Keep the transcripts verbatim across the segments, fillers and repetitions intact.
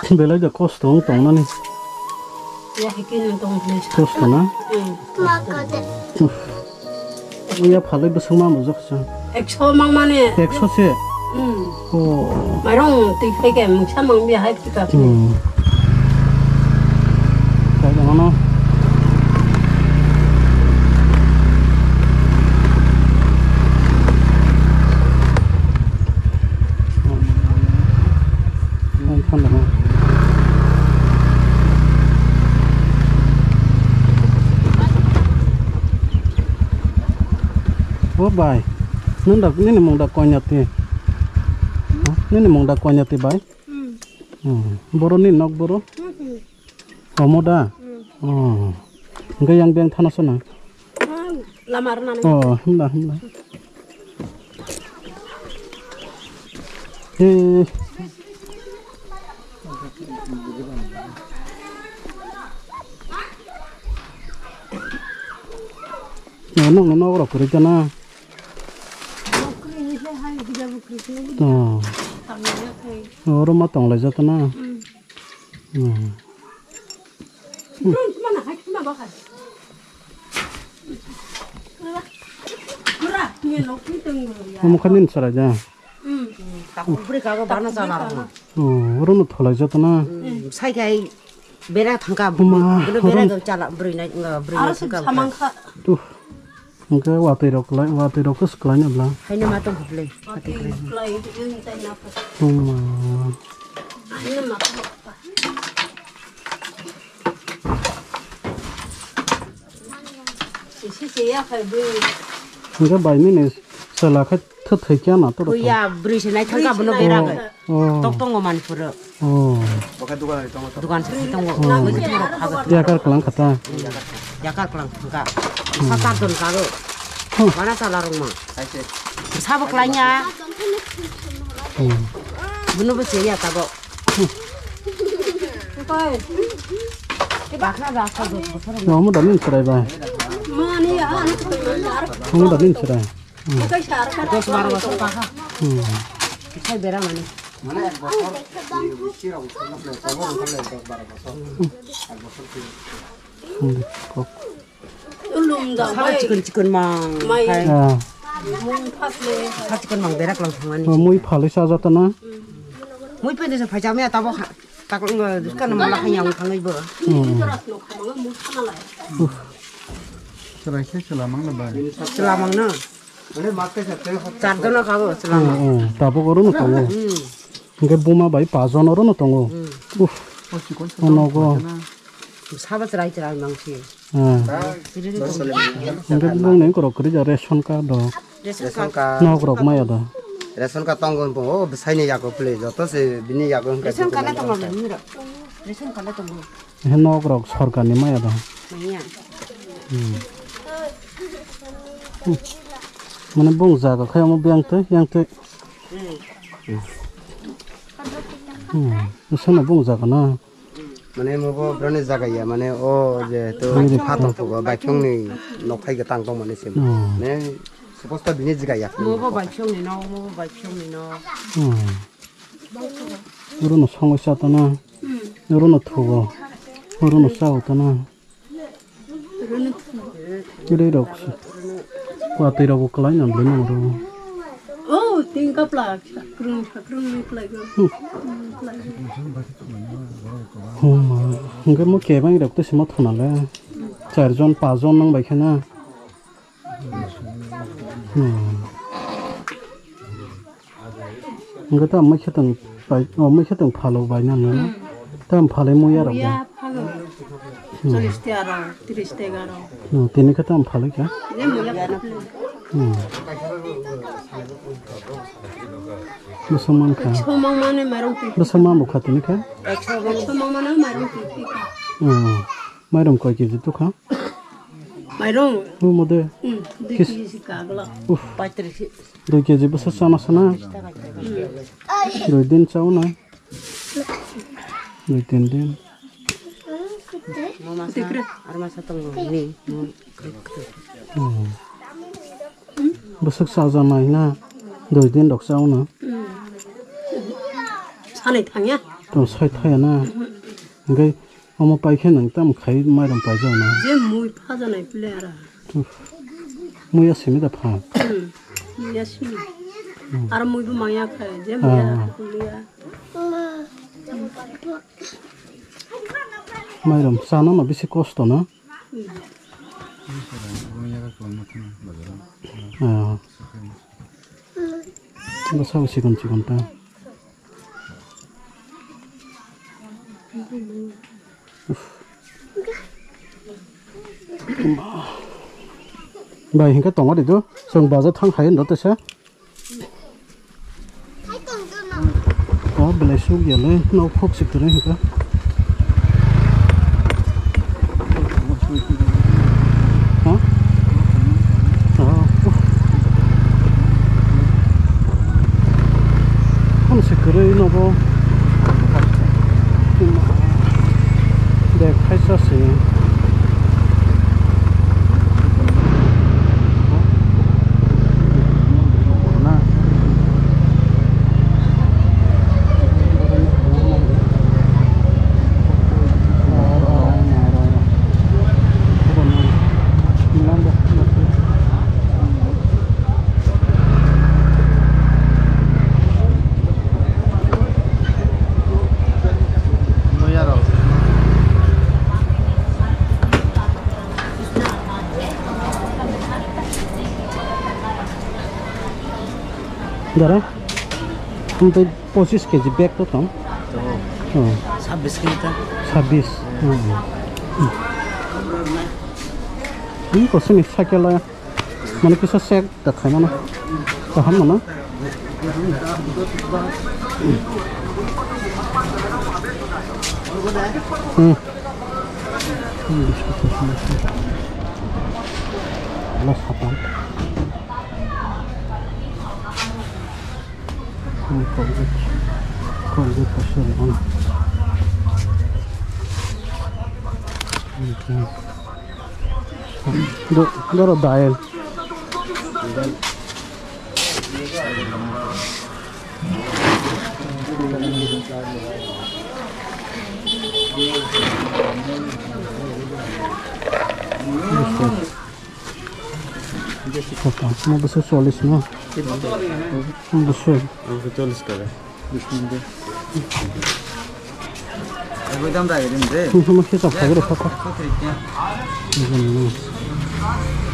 Belai da kosto wng tongnani. Ya, hikino tong hwnwi sa. Kosto na? Hmm. Uff. Uya phalwi bwswk ma mujak sa. Ekso mang mani. Ekso se? Hmm. Oh. Mairong twi phai khe mungsa mang bi hai pick up. Hmm. Kaijakmano. O bai, nwng da, nini mung da Koinati? Ha? Nini mung da Koinati bai? Hmm. Hmm. Boro ni nok boro? Hmm. Omo da? Hmm. Oh. Hwnkhe yang beng thana sona? Ah, lama rwnani. Oh, himla, himla. Eh. Oh, nokni nok rok kwrwi jana? Oh. Oro ma tonglaijak na? Hmm. Hmm. Omo khe nini chwrai da? Takuk bwrwi kago bana chala rok. Oh, oro no tholai joto na. Sai khai bera thangka. Oma, bwrwi bera oro no chala bwrwi nai bwrwi nai thangka. Tuh. Hwnkhe watwi rok kwlai, watwi rok khe swkwlai no bla. Haino ma tong kha bwlai. Watwi kwlai, kwlai, kwlai, kwlai, kwlai. Oma. Haino ma tong kha. Isi se ya khai bwrwi. Hwnkhe bai nini chwla khe thwthwi kya na toro. Buya bwrwi se nai thangka bono bera khai. Oh. Tok tongo Manipur o. Oh. Dukan se tongo. Oh. Yakar klang khata. Yakar klang kha. Sat aat jon kago. Mana chala rok ma. Sabo klanya. Hmm. Buno bo se ya tabo. Bakna da sa do. Omo da ning chwrai bai. Mani ya. Omo da ning chwrai. Hmm. Dos baro bosor pakha. Hmm. Sai bera mani. Mane ek bosor, Hmm, kok. Ulum da sabo bai. Chikon chikon mang. Mai. Hai. Ah. Mung phakle. Sa chikon mang berak lang thangani. Oh, mui phalwi sa jata na? Mui pende sa phai chamya tabo ha. Tak, eh, kan mala khanya ung thangwi bo. Hmm. Uff. Chwrai se chwla mang na bai. Chwla mang na. Char jon kha bo chwla mang. Hmm, hmm. Tabuk oro no tongo. Hmm. Hwnkhe buma bai pajon oro no tongo. Hmm. Uff. O chikon se nogo. Sabo chwrai chwrai mang si. Hmm. Hwnkhe bongni korok kwrwi ja ration card rok. Ration card. Nok rok maya da. Ration card tongo bo, o bwsaini yago phle, joto se bini yago hwnkhe ration card document tongo, rok. Ration card tongo. He nok rok sorkar ni maya da. Maya. Hmm. Hmm. Mane bong jaga khe omo biyang twi, yang twi. Hmm. Hmm. Bwsano bong jaga na. Mane mubo broni jaga ya, mane o je to phato thugo, baithongni nokhai gotang tong mani se. Hmm. Mane suposto bini jaga ya. Mubo baithongni no, mubo baithongni no. Hmm. Oro no songwi cha tana. Hmm. Oro no thugo. Oro no cha tana. Oro no thugo. Ere rok. Kwatwi rok kwlai no bini oro. Oh, tin kapla, sakrung, sakrung ni kwlai go. Hmm. Hwnma, hwnkhe mo kebeng rok tei sima thuna le. Char jon, pas jon nang bai khe na. Hmm. Hwnkhe ta mai khe tong pai, o mai khe tong phalo bai na nang. Hmm. Ta phalai muya rok. Muya phalo. Hmm. Chollish taka rok, trish taka rok. Hmm, tini khe ta phalai kha. Tini muya phalo. Hmm. Bwswk man kha. Ekso mang mani mairung twi. Bwswk man bo kha tini khe. Ekso mang mani mairung twi kha. Hmm. Mairum koi keji tukha? Mairum? Omo de. Hmm, dui keji si kagla. Uff. Paitris. Dui keji bwsa chana sana? Hmm. Dui din chao na? Dui tin din. Mo masa, ar masa tongo ni, mo. Hmm. Bwswk chajaknai na? Dui din rok chao na? Hmm. Sanai thangya. To sai thaya na. Hwnkhe omo pai khe nwng tamo khai mairum paijak na. Je mui phajanai pile ara. Muya simi da pha. Hmm. Muya simi. Hmm. Aro mui bo maya khai. Je muya Ah. muya. Mairum chana no bisi kosto na. Hmm. Ah. Bwsa bo chikon chikon ta. Bai, hinkhe tongo di do. Chwng baja thang hai ndo tesa. O belai suk ya le, nok phok sik kwrwi hinkhe. Ha? Oh. Phone se kwrwi nobo. Bag khaisa se. Dara, tei pochis kg bag to tong. Oh. Sabbish kg ta. Sabbish. Hmm. Ini kosong ni sakela. Mane kisa sek da khaimano. Kaham mano. Hmm. Hmm, biscuit, biscuit. Alas hatan. Hmm, Colgate. Colgate kasih ada mana? Hmm, hmm. Do, doro dael. Mo bwswk chollish no. Bwswk. Ang khe chollish taka. Bismillah. Ego dam da rin de. Sum sum khe chap thagre kha kha. Ekso tris taka. Ego no.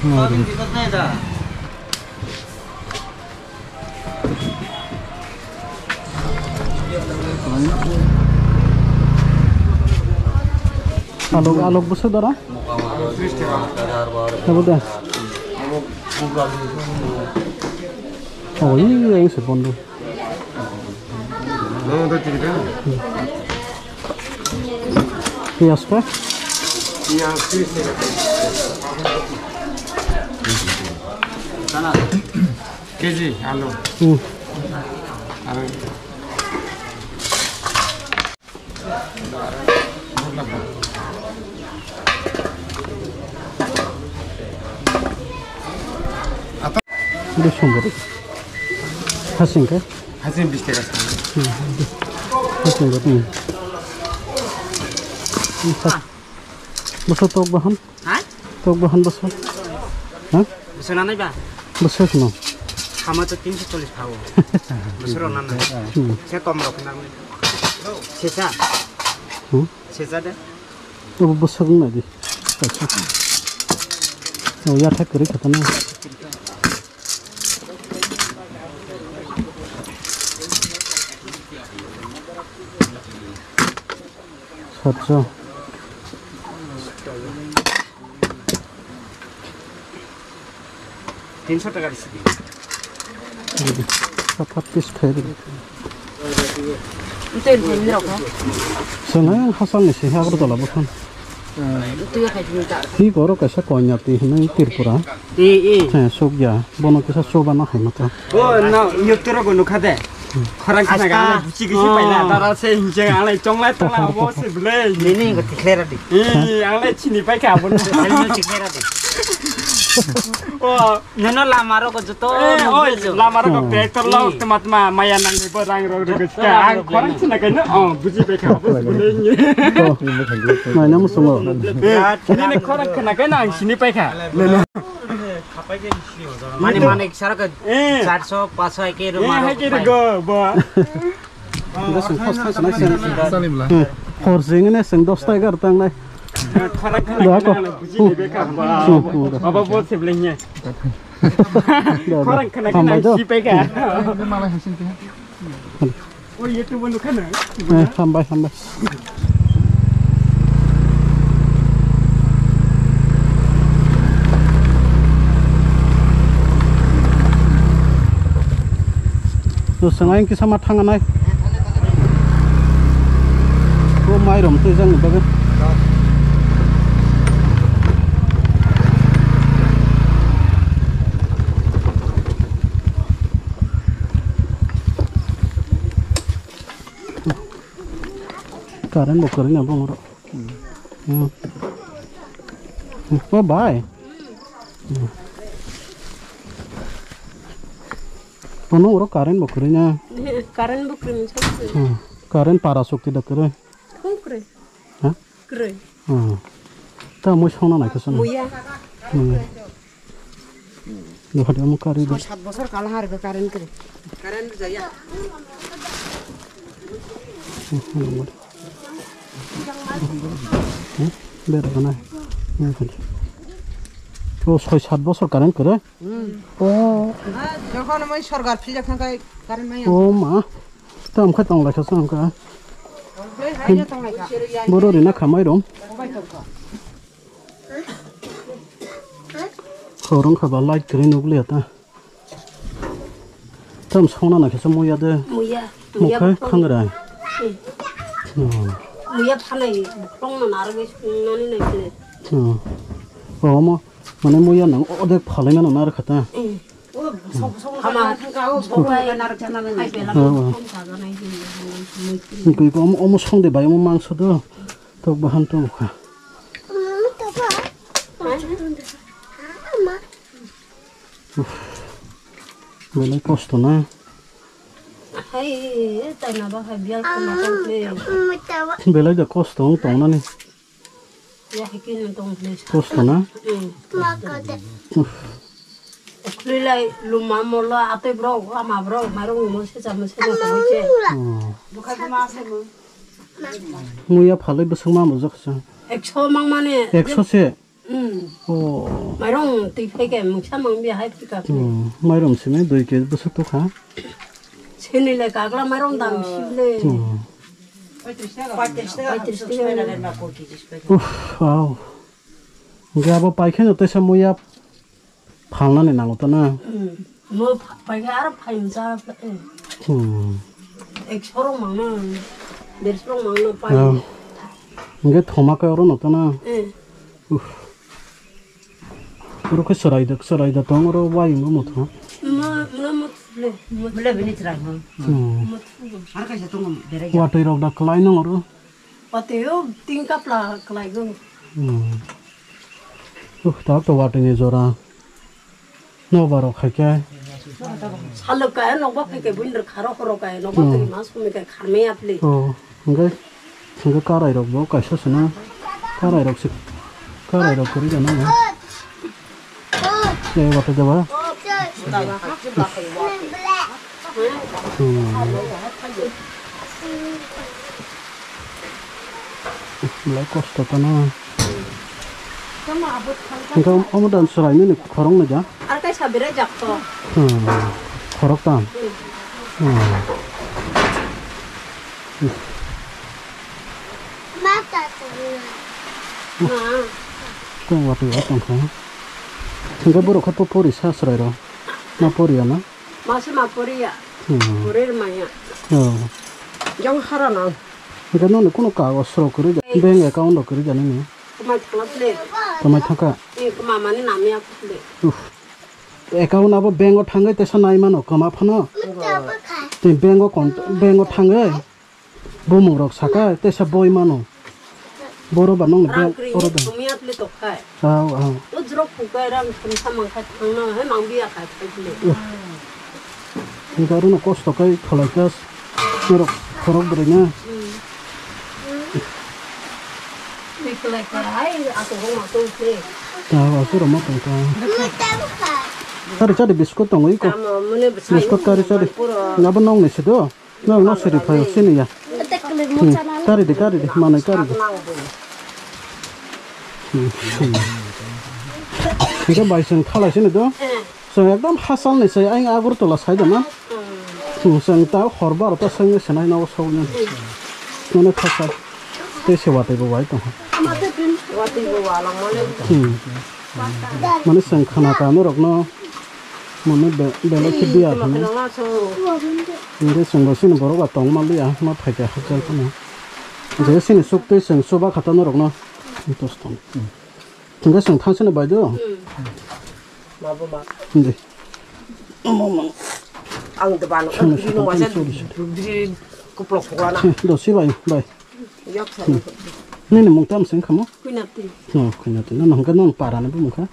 Soyabin kisa nai da. Alok, alok bwswk dara? Abo de. Oh, iya, iya, iya, bondo. Piyaj khe? Piyaj tris taka. K G alu. Hmm. Alu. Ini sumber. Hasing khe? Hasing bis taka. Hmm. Hasing khe. Hmm. Ini sat. Bwswk tok bahan? Ha? Tok bahan bwswk? Ha? Bwswk nanai ba? Bwswk no? Hama to tinso chollish phawo. Bwswk rok nanai. Hmm. Se kom rok nanai. Sesa. Hmm? Sesa de. Obo bwswk wng nai di. Kaisa. O yathai kwrwi kha tano. Sacho. Tinso taka risi. Sapat pis khai di. Ito yung pwini rok, ha? Sana hasal ni si Agartala bwkhang. Ito yung khai pwini ta. Hi goro kaisa konya ti hinwi Tripura. E, e. He, sukya. Bono kisa chuba no hai mata. O, no, YouTube rogo nukha de. Khorang khna ga, buchi gisi paila, dara se hinse, ang lai chonglai tala, obo se bwle. Nini ko tikhlera di. E, ang lai chini paikha, abo no. Tikhlera di. O, nono lama rogo joto Eh, oi, nugwi jo. Lama rogo Hmm. Tractor lo, Hmm. tama tama maya nangni bo rang rok rwgwi Joto ska. Rang Ang rok khorang rwgwi. Sina kaino, oh, buji bai kha, buji bai. Oh, naina musungo. Eh, nini khorang khna kaino ang sini pai kha. Mani manik sarok Eh. Charso, paso eke Eh, ruma hai kiri go, bo. Hor sing ne sing dos ta egar tang nai. Khorang khna Dua ko. Kaino buji bai kha, ba. Hmm, hmm, hmm. Baba bo sebelengnya. Dua, dua. Khorang khna Hambai kaino do. Si pai kha. Oi, YouTube nukha na? Eh, hambai, hambai. Swng ayang kisa ma thang nai. O mairum twi jang ni bagwi. Current bo kwrwi na bongoro. Hmm. O bai. Hmm. Ono oro current bo kwrwi na. Current bo kwrwi na. Hmm. Current para sokti da kwrwi. Thung kwrwi. Ha? Kwrwi. Hmm. Ta mui songna naikhe songna. Muya. Muya. Dohadi omo kari do. Sat bosor kala har go current kre. Current jaya. Ber gana. O soi sat bosor current kre. Hmm. O. Jokhon moi sorkar phijak thangkai current mai. O ma. Tam kha tong lai kha song kha. Ble hai ya tong lai kha. Boro rina khamai rom. Bai tong kha. Khorang kha ba light kwrwi nukliya ta. Tam songna naikhe se muya de. Muya, muya Mokhe bo thang. Khangra. Hmm. Hmm. Muya phalai, bokhorokno narwgwi songnani naikhe. Hmm. Omo, mane muya nang odek phalai mano narwkha ta. Hmm. Hama, sobai, hai bela Oh, oh. Songsa ganai hin, hin, hin, hin. Omo, omo songde bai, omo mangso do. Tok bahan tong kha. Uff. Belai kosto na. Hai, tai na ba hai bial ko na tong khe. Belai da kosto wng tong nani. Ya, hai khe no tong khe. Kosto na? Hmm. Uff. Khulilai luma molo atoi bro, ama bro, mairung mo se chamo se na koi che. Oh. Muya phalai bwswk ma mujak sa. Ekso mang mane. Ekso se. Hmm. Oh. Mairung twi phai khe mungsa mang bi hai phika. Hmm. Mairung simi dui kg bwswk to kha. Sini le kagla mairung dam sibile. Hmm. Paitris taka. Uff, wow. Hingke abo paikhe no teisa muya phalnani nango ta na? Hmm. Mo pha-, paikhe aro phaiyung cha, eh. Hmm. Ekso rok mangno, derso rok mangno pai. Ah. Hingke thoma khe oro no ta na? Eh. Uff. Oro khe chwrai da, chwrai da tong oro wayung bo motho. Mo, mo, mo, mo. Mole bini chwrai mo. Hmm. Mo. Aro kaisa tongo berai. Watwi rok da kwlai nang oro. Watwi o tin kapla kwlai go. Hmm. Uh, tak to watwi ni jora. No baro khai khe. Salok kaya nokba phai khe buini kharo khoro kaya nokba Hmm. Phai mas kumi kaya kharmai apli. Oh, hingke, hingke karai rok bo kaisa sina. Karai rok se, karai rok kwrwi gana. Jai wata jaba. Hmm. Belai kosto tano. Hingke omo dan chwrai nini khorok nai ja? Ar kaisa berai jak to. Hmm. Khorok tam? Hmm. Hmm. Ma. Tong watwi o tong kha. Hingke borok khe po pori sa chwrai rok. Ma pori ya na? Ma se ma pori ya. Hmm. Pori rwmaya. Oh. Jong hara na. Hingke noni kuno kagos rok kwrwi ja, bank account rok kwrwi ja nini. Kwmai thangla ple. Kwmai thangkha? Ni kwma mani namya ple. Uff. Account abo bank o thangwi teisa nai mano kwma phano. Tei bank o kon-, bank o thangwi bumung rok saka teisa boi mano. Boro ba nong ni bag oro da. Kami apli tokhai. Aw, aw. O jrok pukai rang thum samang khat thangna hai mang biya khat khat le. Hingke aro no kosto kai kholai kas. Norok khorok bwrwi na. Twi kwlai kwlai hai aswk rok ma tong khe. Aw, aswk rok ma tong kha. Kari chadi biskut tongo iko. Tamo mune bwsai. Biskut kari chadi. Nabo nong ni se do. Nang no siri phaio sini ya. Kari de, kari de, manai kari de. Hingke bai chwng thalai sini do. Chwng ekdom hachal ni sai ayang Agartala sai da na. Chwng ta hor barota sengwi senai nogo sogni. Mane thasa. Tei se watwi bo bai tong. Watwi bo walangmani. Mane chwng khana ka norok no. Mane be-, belai khe biya phano. Hingke chwng bo chini borok ba tong manliya, ma phaikha hakchal phano. Je chini suk twi chwng chuba kha ta norok no. Tos tong. Hingke chwng thang sini bai do. Hindi. Ang de bano. Chwng bini suk wajan twi chwng. Bini kuplok phoklana. Do si bai, bai. Yak sa. Nini mung tam sing khamo? Kuinati. No, kuinati. No, hingke no para ni bumung kha.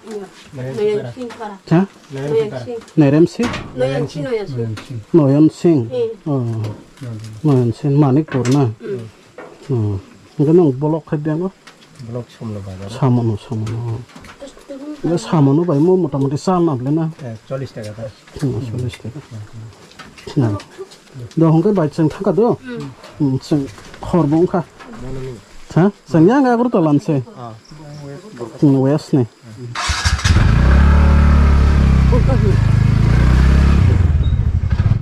Noyan Singh para. Ha? Noyan Singh. Nerem Singh? Noyan Singh, Noyan Singh. Noyan Singh. Hmm. Oh. Noyan Singh, Manikpur na? Hmm. Oh. Hingke nong block khai biango? Block Somlo bazar. Samono, samono. Ye samono bai mo motamoti sal na ble na? Eh, chollish taka ta. Hmm, chollish taka. Hmm. Do hongke bai chwng thangka do. Hmm, chwng khor bo wngkha. Ha? Chwng yang Agartala se. Ah. Hmm, west ni.